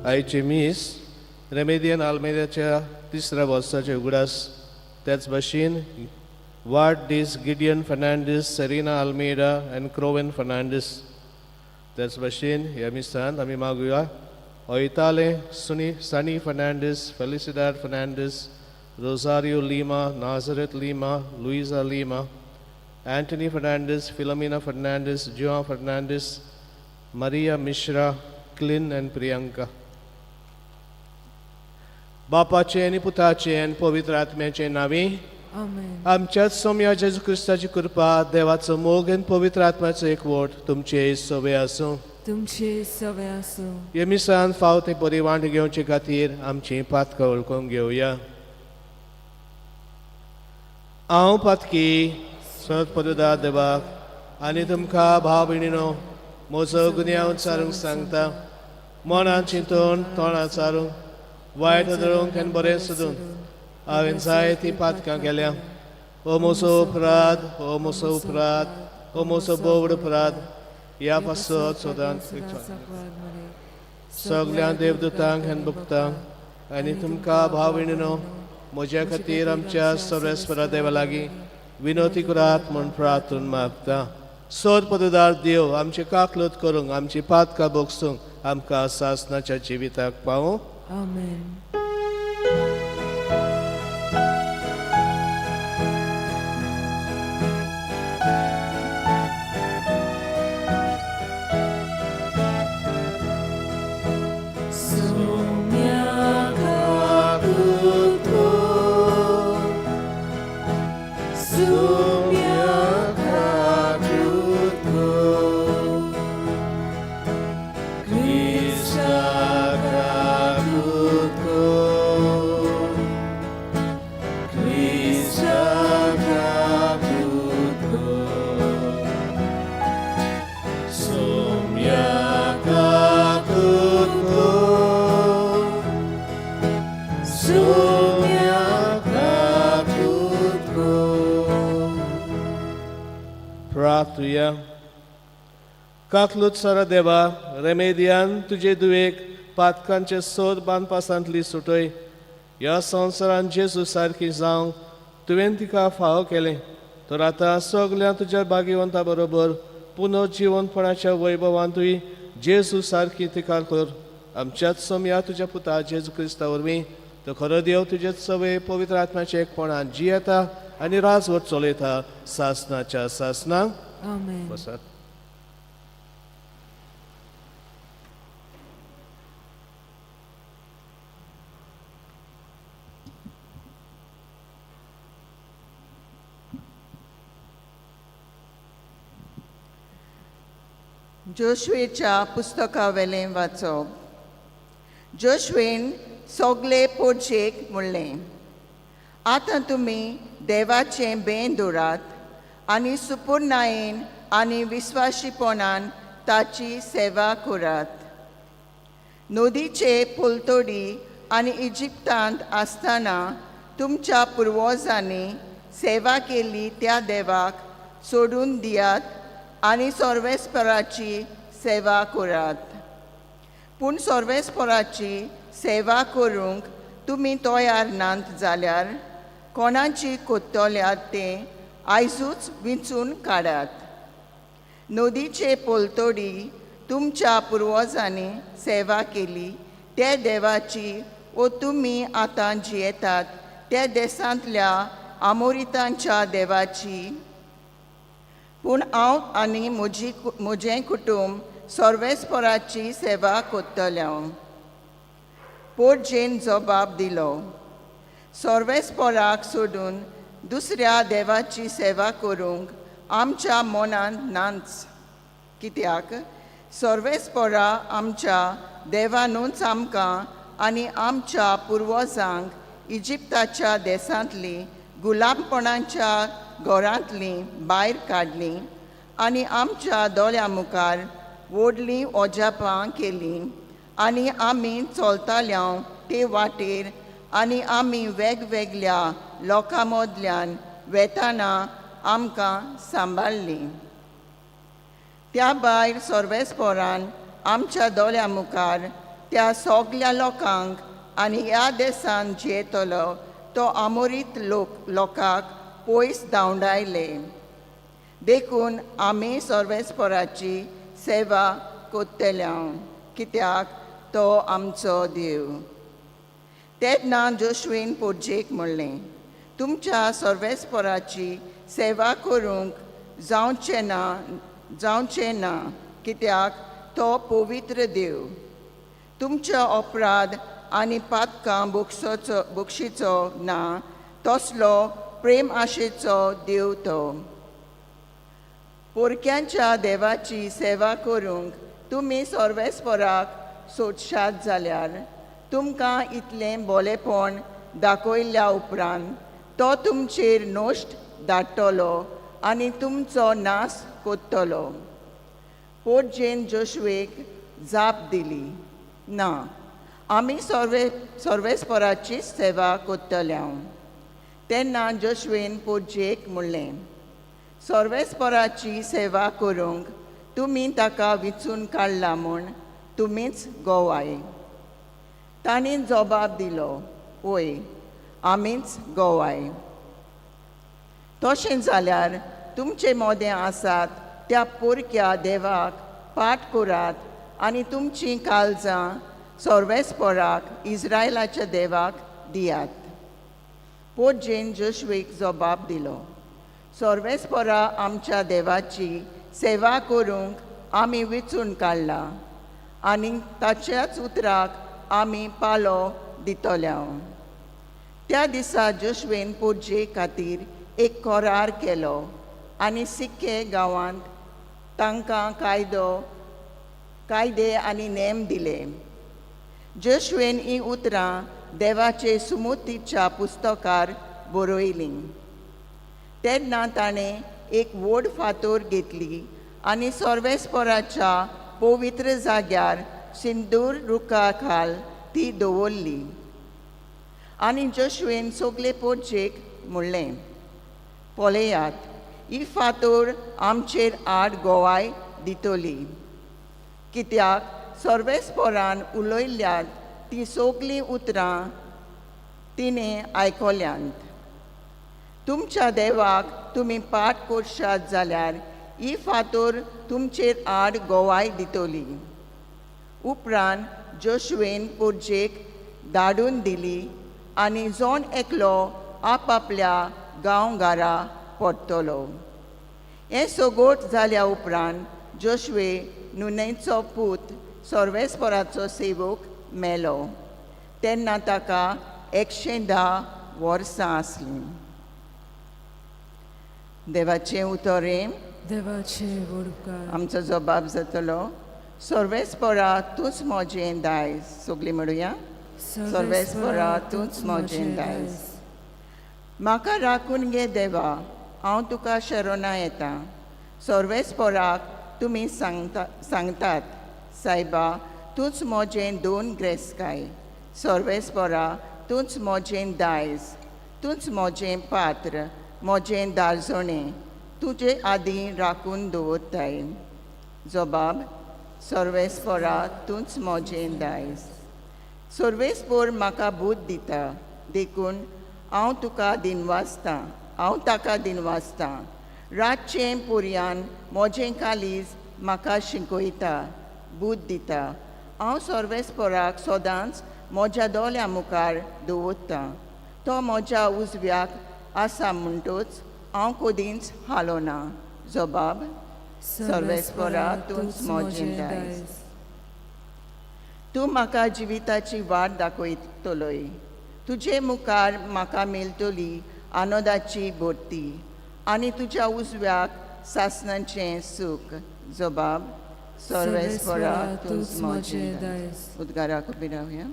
आयचे मीस रेमेदियन आल्मेदाच्या तिसऱ्या वर्साचे उगडास. त्याच भाशेन वाड दीस गिडियन फर्नांडीस, सेरिना आल्मेडा आनी क्रोवेन फर्नांडीस. त्याच भाशेन ह्या मिसांत आमी मागुया ओयताले सुनी सनी फर्नांडीस, फेलिसिदाद फर्नांडीस, रोजारियो लिमा, नाजरेत लिमा, लुईजा लिमा, अँटनी फर्नांडीस, फिलोमिना फर्नांडीस, जुआ फर्नांडीस, मारिया मिश्रा, क्लिन आनी प्रियंका. बापाचे आनी पुताचे आनी पवित्र आत्म्याचे नांवी. आमेन. आमच्याच सोम्या जेजू क्रिस्ताची कृपा, देवाचो मोग आनी पवित्र आत्म्याचो एकवट तुमचे सवे आसूं. तुमचे सवे आसूं. हे मिसान फाव ते बरी वांट घेवचे खातीर आमची पातकां वळखून घेवया. हांव पातकी सत पदुदा देवाक आनी तुमकां भाव भयणीनो म्हजो गुन्यांव चारूंक सांगता. मनान चिंतून, तोंडां चारूंक, वायट धरूंक आनी बरें सोदून हांवें जायतीं पातकां केल्या. हो म्हजो अपराध, हो म्हजो अपराध, हो म्हजो बोवड अपराध. ह्या पासत सदांच सगल्या देवदूतांक आनी भक्तांक आनी तुमकां भाव भयणीनो म्हज्या खातीर आमच्या सर्वेस्परा देवा लागीं विनोती करात म्हूण प्रार्थून मागता. सोद पदुदार देव आमची काकलूत करूंक, आमची पातकां भोगसूंक आमकां सासनाच्या जिविताक पावूं. आमेन. प्रार्थुया. काकलूत सरा देवा, रेमेदियान तुजे दुवेक पातकांचे सोद बांदपासांतली सुटय. ह्या संवसारान जेजू सारकी जावंक तुवें तिका फावो केलें, तर आतां सगल्या तुज्या भाग्यवंता बरोबर पुनर्जिवनपणाच्या वैभवांतूय जेजू सारकी तिका कर. आमच्याच सोमया तुज्या पुता जेजू क्रिस्ता वरवीं. तो खरो देव, तुजेच सवय पवित्र आत्म्याचे एकपणान जियेता आनी राजवट चलयता सासनाच्या सासनाक. आमेन. बसात. जोशवेच्या पुस्तकावेलें वाचप. जोशवेन सोगले पोडशेक म्हणलें, आतां तुमी देवाचें बें दवरात आनी सुपुर्णायेन आनी विस्वाशीपणान ताची सेवा करात. नदीचे पलतडी आनी इजिप्तांत आसतना तुमच्या पुर्वजांनी सेवा केली त्या देवाक सोडून दियात आनी सर्वेस्पराची सेवा करात. पूण सर्वेस्पराची सेवा करूंक तुमी तयार नात जाल्यार कोणाची कोत्तल्यात तें आयजूच विंचून काडात. नदीचे पलतडी तुमच्या पुर्वजांनी सेवा केली त्या देवाची वो तुमी आतां जियेतात त्या देसांतल्या आमोरितांच्या देवाची. पूण हांव आनी म्हजी म्हजें कुटुंब सर्वेस्पराची सेवा करतलें हांव. पोटजेन जबाब दिलो, सर्वेस्पराक सोडून दुसऱ्या देवाची सेवा करूंक आमच्या मनांत नाच. कित्याक सर्वेस्परा आमच्या देवानूच आमकां आनी आमच्या पुर्वजांक इजिप्ताच्या देशांतली गुलामपणाच्या घरांतली भायर काडली आनी आमच्या दोळ्या मुखार व्हडलीं ओजापां केलीं आनी आमी चलताल्या ते वाटेर आनी आमी वेगवेगळ्या लोकां मदल्यान वेताना आमकां सांबाळ्ळीं. त्या भायर सर्वेस्पोरान आमच्या दोळ्या मुखार त्या सगल्या लोकांक आनी ह्या देसान जियेतलो तो आमोरीत लोक लोकांक पयस धांवडायले. देखून आमी सर्वेस्पोराची सेवा कोत्तल्या कित्याक तो आमचो देव. तेन्ना जोशवेन पोरजेक म्हणलें, तुमच्या सर्वेस्पोराची सेवा करूंक जावचें ना, जावचें ना, कित्याक तो पवित्र देव. तुमचो अपराध आनी पातकां बोगसोचो बक्षीचो ना तसलो प्रेम आशेचो देव तो. पोरक्यांच्या देवाची सेवा करूंक तुमी सर्वेस्पोराक सोदशात जाल्यार तुमकां इतलें बोलेपण दाखयल्या उपरांत तो तुमचेर नश्ट धाडटलो आनी तुमचो नाश कोत्तलो. पोटजेन जोशवेक जाप दिली, ना, आमी सर्वेस्पोराचीच सेवा कोत्तल्या. तेन्ना जोशवेन पोटजेक म्हणलें, सर्वेस्पोराची सेवा करूंक तुमी ताका विचून काडला म्हूण तुमीच गोवाय. तांणी जबाब दिलो, वय, आमीच गोवाय. तशें जाल्यार तुमचे मोदें आसात त्या पोरक्या देवाक पाठ करात आनी तुमचीं काळजां सर्वेस्पोराक इस्रायलाच्या देवाक दियात. पोटजेन जोशवेक जबाब दिलो, सर्वेस्पोरा आमच्या देवाची सेवा करूंक आमी विचून काडला आनी ताच्याच उतराक आमी पालो दितल्या. त्या दिसा जोशवेन पोटजे खातीर एक करार केलो आनी सिक्के गांवांत तांकां कायदे आनी नेम दिले. जोशवेन ही उतरां देवाचे सुमुतीच्या पुस्तकार बरयलीं. तेन्ना ताणें एक व्हड फातोर घेतली आनी सर्वेस्पोराच्या पवित्र जाग्यार सिंदूर रुखा खाल ती दवरली. आनी जोशवेन सगळे पोटजेक म्हणलें, पळयात, ही फातोर आमचेर आड गोवाय दितली, कित्याक सर्वेस्पोरान उलयल्यात ती सगळीं उतरां तिणें आयकल्यांत. तुमच्या देवाक तुमी पाठ करशात जाल्यार ही फातोर तुमचेर आड गोवाय दितली. उपरांत जोशवेन पोरजेक धाडून दिली आनी जोन एकलो आपआपल्या गांवघरा परतलो. हें सगोट जाल्या उपरांत जोशवे नुनेचो पूत सर्वेस्पोराचो सेवक मेलो. तेन्ना ताका 110 वर्सां आसलीं. देवाचें उतरें. देवाचे व्हड उपकार. आमचो जबाब जातलो, सर्वेस्पोरा तूंच म्हजें दायज. सगळीं म्हणुया, सर्वेस्पोरा तूंच म्हजें दायज. म्हाका राखून घे देवा, हांव तुका शरणा येता. सर्वेस्पोराक तुमी सांगतात, सायबा तूंच म्हजें दोन ग्रेसकाय. सर्वेस्पोरा तूंच म्हजें दायज, तूंच म्हजें पात्र, म्हजें दारजणें तुजे आदीं राखून दवरताय. जबाब, सर्वेस्पोरा तूंच म्हजें दायज. सर्वेस्पोर म्हाका बूद दिता, देखून हांव तुका दिनवासतां, हांव ताका दिनवासतां. रातचें पुरयान म्हजें कालीज म्हाका शिकयता, बूद दिता. हांव सर्वेस्पोराक सदांच म्हज्या दोळ्या मुखार दवरतां. तो म्हज्या उजव्याक आसा म्हणटूच हांव कदींच हालोना. जबाब, सर्वेस्पोरा तूंच म्हजें दायज. तूं म्हाका जिविताची वाट दाखयतलोय. तुजे मुखार म्हाका मेळटली आनंदाची भरती आनी तुज्या उजव्याक सासणाचें सूख. जबाब, सर्वेस्पोरा तूंच म्हजें दायज. उद्गाराक उबी रावया.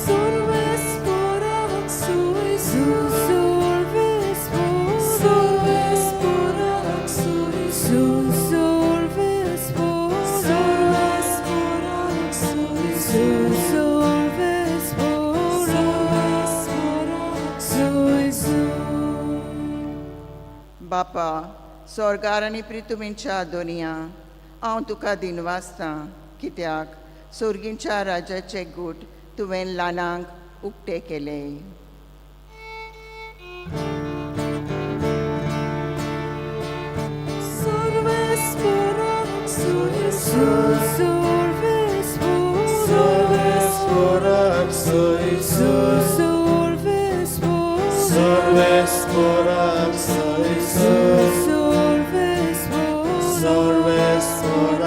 Solves por su solves por solves por su solves por solves por su solves por solves por बापा सोर्गार आनी प्रितुमींच्या दोनिया हांव तुका दिनवासतां कित्याक सोर्गींच्या राजाचे गूट तुवें ल्हानांक उक्ते केले. Solves por su solves por Solves por su solves por Solves por su solves por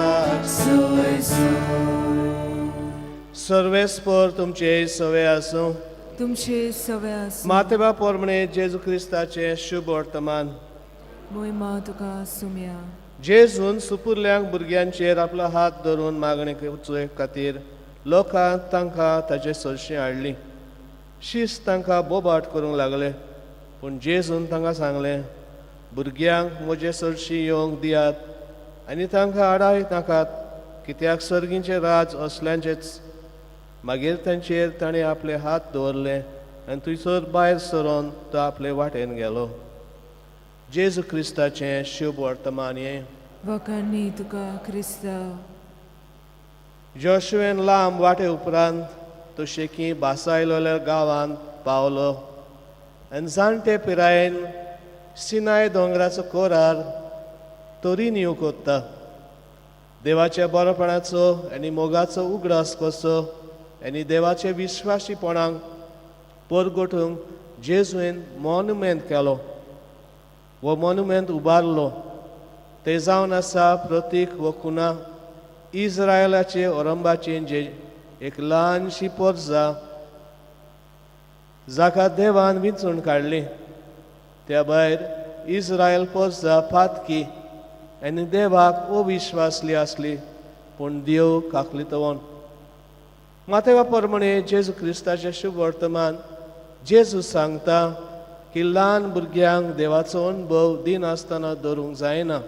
Solves por सर्वेस्पर तुमचे सवे आसूं. तुमचे सवे आसूं. मातेबा पोरमणे जेजू क्रिस्ताचें शुभ वर्तमान. मोहिमा तुका सुम्या. जेजून सुपुरल्यांक भुरग्यांचेर आपलो हात धरून मागणी करचे खातीर लोकांक तांकां ताचे सरशीं हाडली. शीस तांकां बोबाट करूंक लागले, पूण जेजून तांकां सांगलें, भुरग्यांक म्हजे सरशीं येवंक दियात आनी तांकां आडाय नाकात, कित्याक सर्गींचें राज असल्यांचेच. मागीर तांचेर ताणें आपले हात दवरले आनी थंयसर भायर सरोन तो आपले वाटेन गेलो. जेजू क्रिस्ताचें शुभ वर्तमान हें. वखाणी तुका क्रिस्ता. जोशुएन लांब वाटे उपरांत तो शेकी बासायलोल्या गांवांत पावलो आनी जाणटे पिरायेन सिनाय दोंगराचो कोरार तरी कोत्ता. देवाच्या बरोपणाचो आनी मोगाचो उगडास कसो आनी देवाचे विश्वासीपणाक परगटूंक जेजून मोनुमेंत केलो. हो मोनुमेंत उबारलो ते जावन आसा प्रतीक वो खुना इस्रायलाचे ओरंबाचे जे एक ल्हानशी पोरजा जाका देवान विंचून काडली. त्या भायर इस्रायल पोरजा पातकी आनी देवाक अविश्वासली आसली, पूण देव काकलितवन. मातेवा परमणे जेजू क्रिस्ताचें शुभ वर्तमान. जेजू सांगता की ल्हान भुरग्यांक देवाचो अनुभव दिनासतना दवरूंक जायना.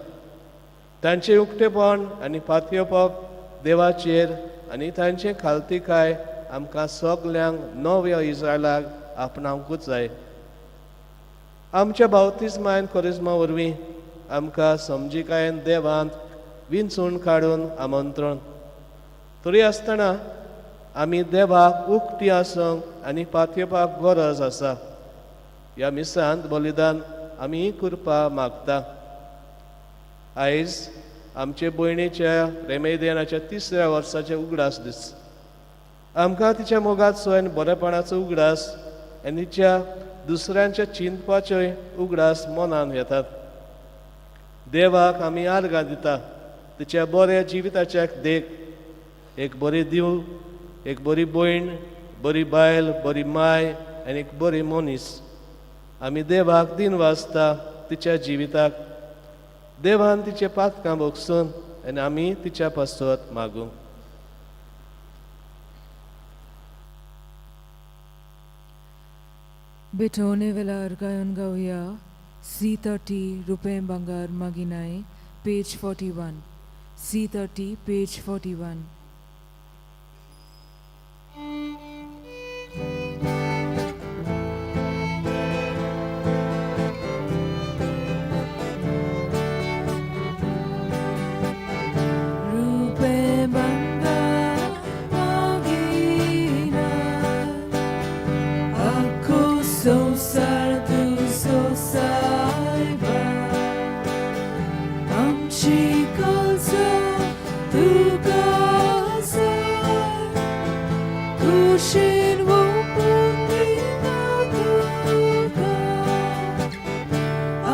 तांचें उक्तेपण आनी पातयेवप देवाचेर आनी तांचे खालतीकाय आमकां सगल्यांक नव्या इस्रायलाक आपणावंकूच जाय. आमच्या बावतिज्मान कोरिज्मा वरवीं आमकां समजिकायेन देवांत विंचून काडून आमंत्रण. तरी आसतना आमी देवाक उक्ती आसूंक आनी पातयेवपाक गरज आसा. ह्या मिसांत बलिदान आमी ही कृपा मागता. आयज आमचे भयणीच्या रेमेदेनाच्या तिसऱ्या वर्साचे उगडास दीस. आमकां तिच्या मोगाचो आनी बरेपणाचो उगडास आनी तिच्या दुसऱ्यांच्या चिंतपाचोय उगडास मनान येतात. देवाक आमी आर्गां दिता तिच्या बऱ्या जिविताच्या देख, एक बरी दीव, एक बरी भयण, बरी बायल, बरी माय आनी एक बरी मनीस. आमी देवाक दिन वाचता तिच्या जिविताक. देवान तिचे पातकां भोगसून आनी आमी तिच्या पासत मागूं. भेटवणे वेळार गायन गावया C30 रुपये भांगर मागिनाय, पेज 41. C30 page 41. रुपे भांगर मागिनाय, आखो संवसार तुजो सायबा, आमची काळजां तुका जाय, कुशीन ओंपून दिना तुका,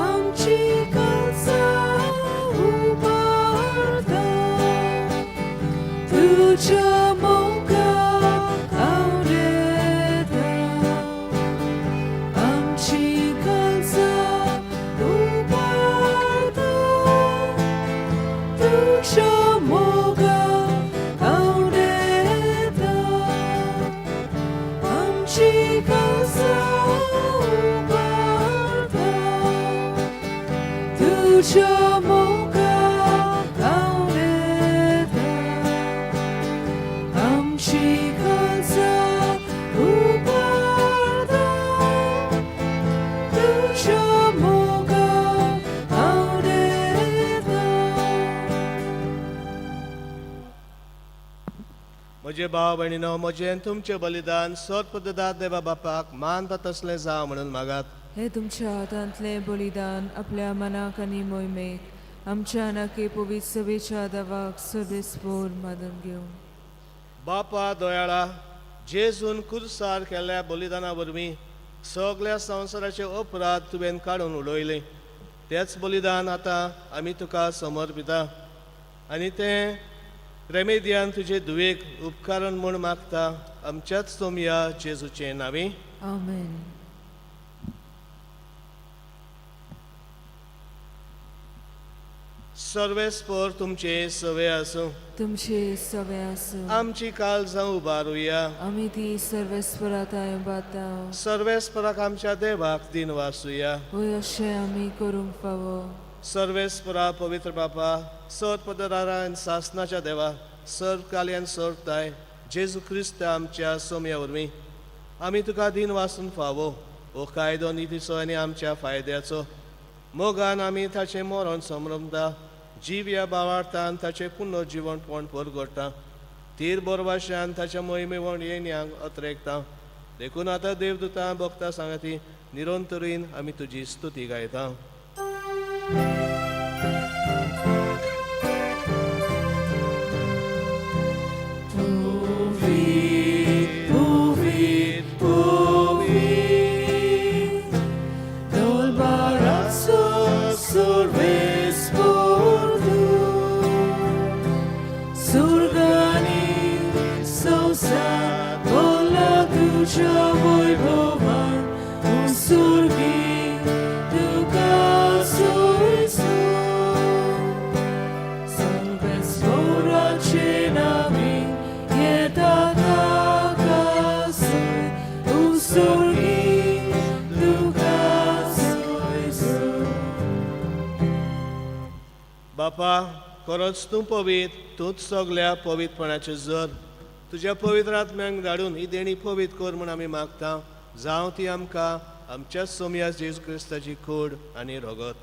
आमची काळजां उबारता, तुज्या मोगाक आवडता, आमची काळजां उबारता, तुज्या मोगाक आवडता. तुज्या मोगाक हांव येता आमची काळजां उबारता तुज्या मोगाक हांव येता. म्हजे भाव भयणीनो, म्हजें आनी तुमचें बलिदान सर्पदार देवा बापाक मानता तसलें जावं म्हणून मागात. हे तुमच्या हातांतलें बलिदान आपल्या मनाक आनी मोहिमेक आमच्या नाके पवित्र सभेच्या दावाक सर्वेस्पोर मादन घेवन. बापा दयाळा, जेजून कुर्सार केल्ल्या बलिदाना वरवीं सगळ्या संवसाराचे अपराध तुवें काडून उडयले. तेच बलिदान आतां आमी तुका समर्पिता आनी तें रेमेदियान तुजे धुवेक उपकारण म्हूण मागता, आमच्याच सोमया जेजूचे नांवी. आमेन. सर्वेस्पोर तुमचे सवे आसूं. तुमचे सवे आसूं. आमची काळजां उबारुया. आमी ती सर्वेस्पराताय बाता. सर्वेस्पराक आमच्या देवाक दिन वासुया. वय, अशें आमी करूंक फावो. सर्वेस्परा, पवित्र बापा, सर पदरारा आनी सासनाच्या देवा, सर काली आनी सरताय जेजू क्रिस्त आमच्या सोमया वरवीं आमी तुका दिन वासून फावो. हो कायदो नितीचो आनी आमच्या फायद्याचो. मोगान आमी ताचें मरण समरमता, जीव ह्या भावार्थान ताचें पुनर्जिवनपण परगडटा, तीर बोरवाशान ताच्या मोहिमेवण येण्यांक अत्रेकता. देखून आतां देवदूतां भक्ता सांगाती निरंतरीन आमी तुजी स्तुती गायता. Dol sorves por tu Surgani sosa bola tuja voivovan un surgi tu caso. Solves ora cenami ieta caso un surgi tu caso. बापा, खरोच तूं पवित्र, तूंच सगल्या पवित्रपणाचें जर. तुज्या पवित्र आत्म्यांक धाडून ही देणी पवित्र कर म्हूण आमी मागता, जावं ती आमकां आमच्याच सोमया जेजू क्रिस्ताची कूड आनी रगत.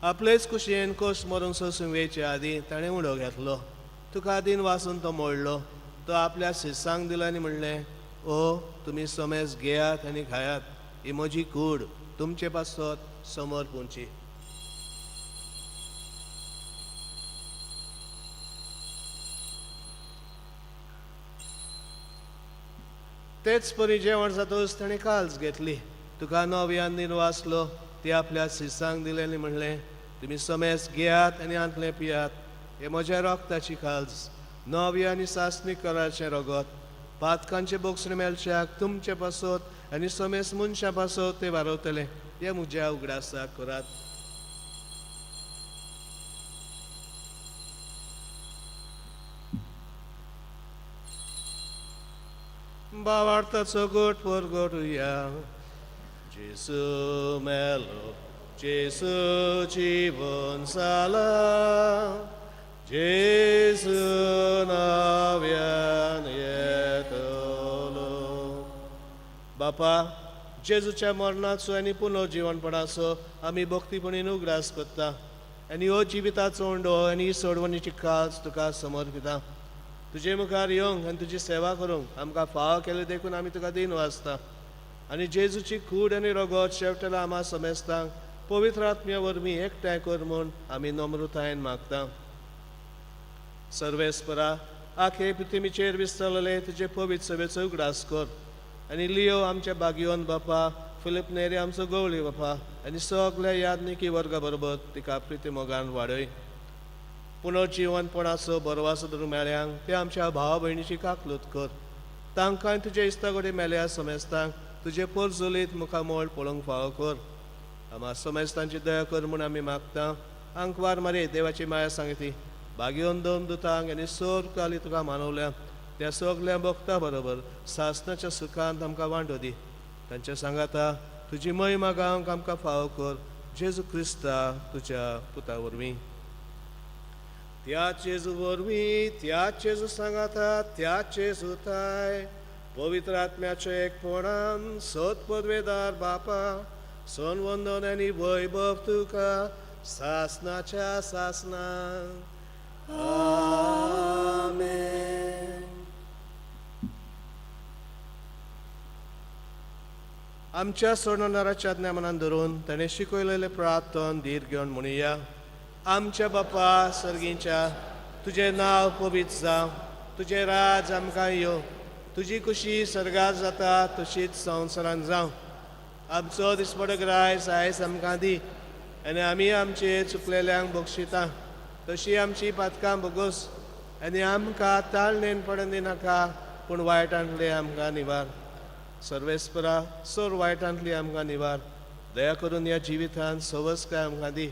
आपलेच कुशेन कोस मरून सोसूंक वेचे आदीं ताणें उडो घेतलो, तुका आदीन वासून तो मोडलो, तो आपल्या शिसांक दिलो आनी म्हणलें, ओ तुमी समेज घेयात आनी खायात, ही म्हजी कूड तुमचे पासत समोर पुंची. तेच परी जेवण जातकच ताणें काल्स घेतली, तुका नव्यान नीर वाचलो, ती आपल्या शिसांक दिलें आनी म्हणलें, तुमी समेज घेयात आनी आंतलें पियात, हे म्हज्या रोगताची काल्स, नव्या आनी सासणी कराचें रगत, पातकांचे बोगसणे मेळच्याक तुमचे पासत आनी समेज मनशां पासत ते वारवतले. हे म्हज्या उगडासाक करात. भावार्थाचो गोट परगटुया. जेसू मेलो, जेसू जीवन जाला, जेसू नव्यान येतलो. बापा, जेजूच्या मरणाचो आनी पुनर्जिवनपणाचो आमी भक्तीपणीन उगडास करता आनी हो जिविताचो उंडो आनी ही सोडवणीची काज तुका समर्पिता. तुजे मुखार येवंक आनी तुजी सेवा करूंक आमकां फाव केलें देखून आमी तुका दिन वाचता आनी जेजूची कूड आनी रगत शेवटेला आमा समेस्तांक पवित्र आत्म्या वरवीं एकठांय कर म्हूण आमी नम्रतायेन मागता. सर्वेस्परा, आखे पृथ्वीचेर विसरलेले तुजे पवित्र सभेचो उगडास कर आनी लियो आमच्या बागियोन बापा, फिलीप नेरी आमचो गवळी बापा आनी सगल्या यादनिकी वर्गा बरोबर तिका प्रिती मोगान वाडय. पुनर्जिवनपणाचो बरवासो धरून मेळ्यांक ते आमच्या भाव भयणीची काकलूत कर. तांकां तुजे इश्टागोडी मेल्या समेस्तांक तुजे पोरजोलीत मुखामोळ पळोवंक फावो कर. आमा समेस्तांची दया कर म्हूण आमी मागता. आंकवार मारे देवाची माया सांगती बागेवन दोन दुतांक आनी सोर काली तुका मानवल्या त्या सगल्या भक्ता बरोबर सासनाच्या सुखांत आमकां वांटो दी. तांच्या सांगाता तुजी महिमा गावंक आमकां फावो कर. जेजू क्रिस्ता तुज्या पुता वरवीं. त्या जेजू वरवीं, त्या जेजू सांगाता, त्या जेजू ताय पवित्र आत्म्याचे एकपणान सत पदवेदार बापा, सन वंदन आनी वैभव तुका सासनाच्या सासना. आमेन. आमच्या सोडणाराच्या ज्ञानान धरून ताणें शिकयलेलें प्रार्थन धीर घेवन म्हणुया. आमच्या बापा सर्गींच्या, तुजें नांव पवित्र जावं, तुजें राज आमकां यो, तुजी खुशी सर्गात जाता तशीच संवसारांत जावं. आमचो दिसपडो ग्रायस आयज आमकां दी आनी आमी आमचे चुकलेल्यांक बक्षिता तशी आमची पातकां भोगोस आनी आमकां ताळणेन पडून दिनाका, पूण वायटांतले आमकां निवार. सर्वेस्परा, सोर वायटांतली आमकां निवार. दया करून ह्या जिवितांत सवसकाय आमकां दी.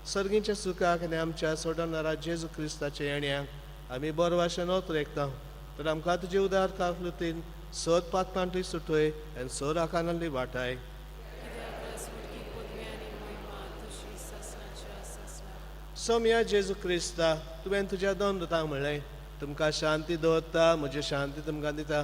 सर्गीच्या सुखाक आनी आमच्या सोडणारा जेजू क्रिस्ताच्या येण्याक आमी बरो भाशेन रेखता. तर आमकां तुजे उदार काकलुतीन सद पातकांतली सुटय आनी सद आकारांतली वाटाय. सोम्या जेजू क्रिस्ता, तुवें तुज्या दोन दुतांक म्हणलें, तुमकां शांती दवरता, म्हजी शांती तुमकां दिता.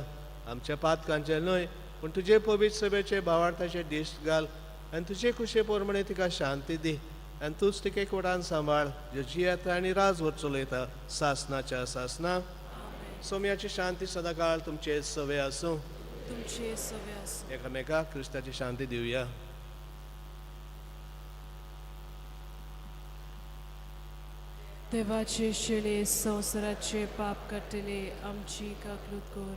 आमच्या पातकांचें न्हय, पूण तुजे पवित्र सभेचे भावार्थाचे दिश्ट घाल आनी तुजे खुशे प्रमाणे तिका शांती दी आनी तूंच तिका एकवटान सांबाळ, ज्यो जियेता आनी राजवट चलयता सासनाच्या सासना. सोम्याची शांती सदांकाळ तुमचे सवे आसूं. तुमचे सवे आसूं. एकामेकाक क्रिस्ताची शांती दिवया. देवाचे शेळे संवसाराचे पाप काडटले, आमची काकलूत कर.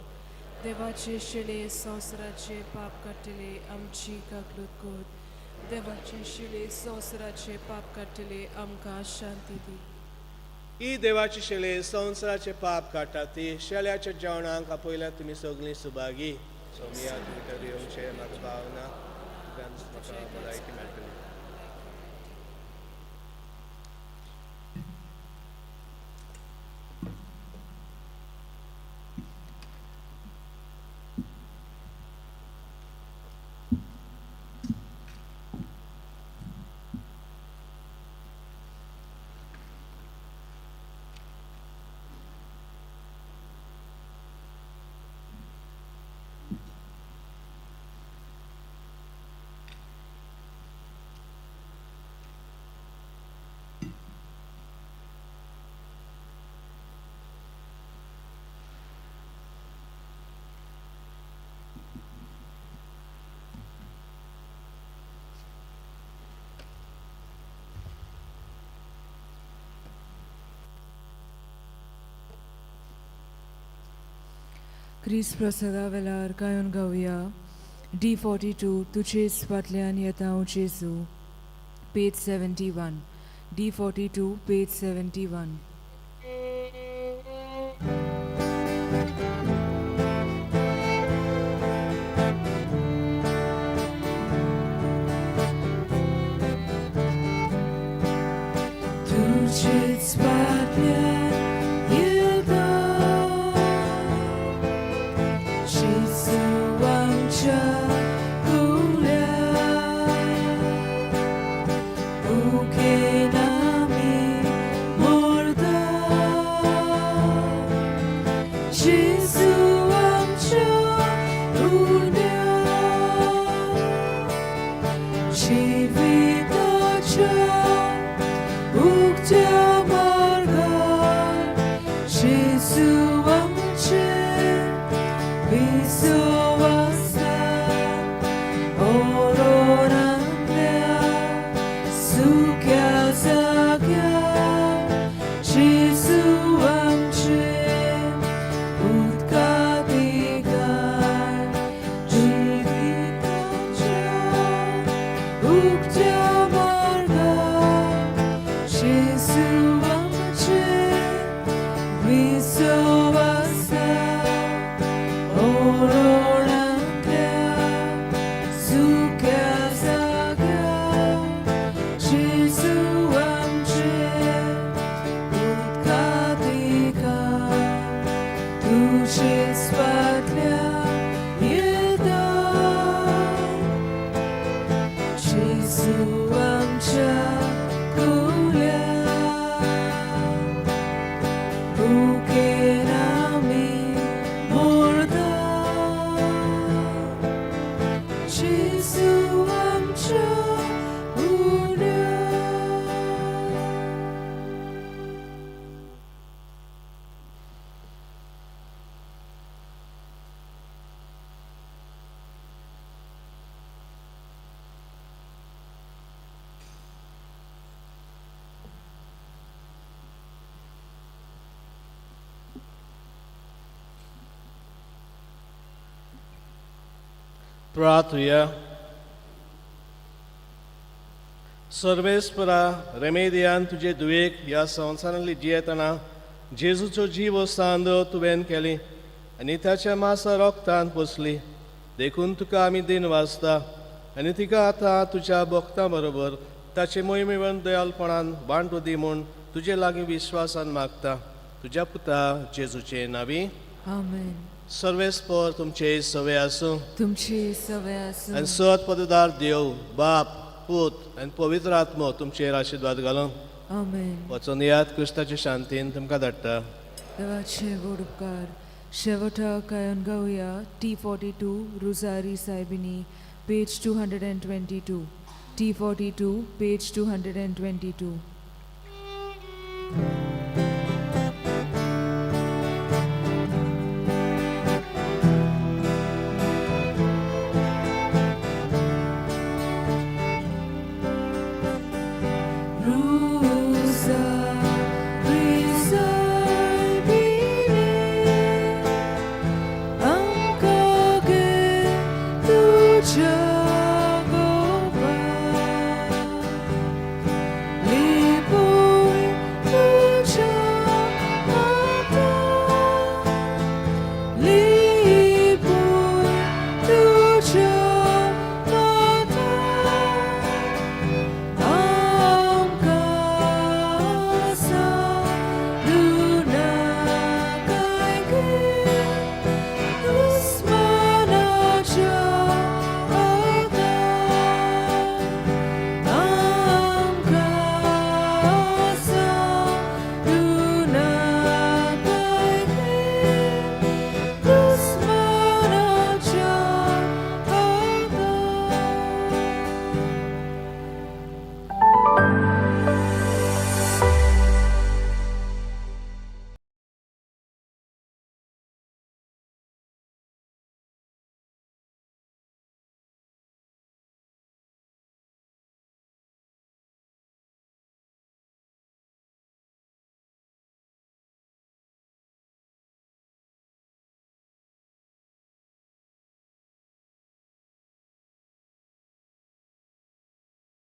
देवाचे शेळे संवसाराचे पाप काडटले, आमची काकलूत कर. देवाचे शेळे संवसाराचे पाप काडटले, आमकां शांती दी. ही देवाची शेळे संवसाराचे पाप काडटा ती शेल्याच्या जेवणाक आपयल्या तुमी सगळीं सुभागी. सोमिया, तुमी तर येवचे म्हाका भावना, म्हाका भलायकी मेळटली. क्रिस्त प्रसादा वेलार गायोन गावया. D42, तुजेच फाटल्यान येता हांव जेजू. Page 71. D42, page 71. तुजेच फाटल्यान येता जेजू आमच्या कुल्या, भुकेन आमी मरता. जेजू आमच्या उण्या, जिविताच्या उक्त्या मार्गार जेजू आमचे विसव आसा. ओरोरांतल्या सुक्या जाग्यार जेजू आमचे उदका दिगार. जिविताच्या उक्त्या मार्गार जेजू आमचे विसव आसा. ओरोरांतल्या सुक्या जाग्यार जेजू आमचे उदका दिगार. तुजेच फाटल्यान येता जेजू आमचे. प्रार्थुया. सर्वेस्परा रेमेदियान तुजे दुयेक ह्या संवसारांतली जियेतना जेजूचो जीव सांद तुवें केली आनी ताच्या मासा रोगतान पोसली देखून तुका आमी दिन वाचता आनी तिका आतां तुज्या भक्तां बरोबर ताचे मोहिमेवन दयालपणान वांटो दी म्हूण तुजे लागीं विश्वासान मागता तुज्या पुता जेजूचे नावी. आमेन. सर्वेस्पर तुमचे सवे आसूं. तुमचे सवे आसूं. आनी सत पददार देव बाप पूत आनी पवित्र आत्मो तुमचेर आशिर्वाद घालूं. आमेन. वचून याद क्रिस्ताचे शांतीन तुमकां धाडटा. देवाचे व्हड उपकार. शेवटाक गायन गावया T 42 Rosari सायबिणी, page 222. T 42, page 222.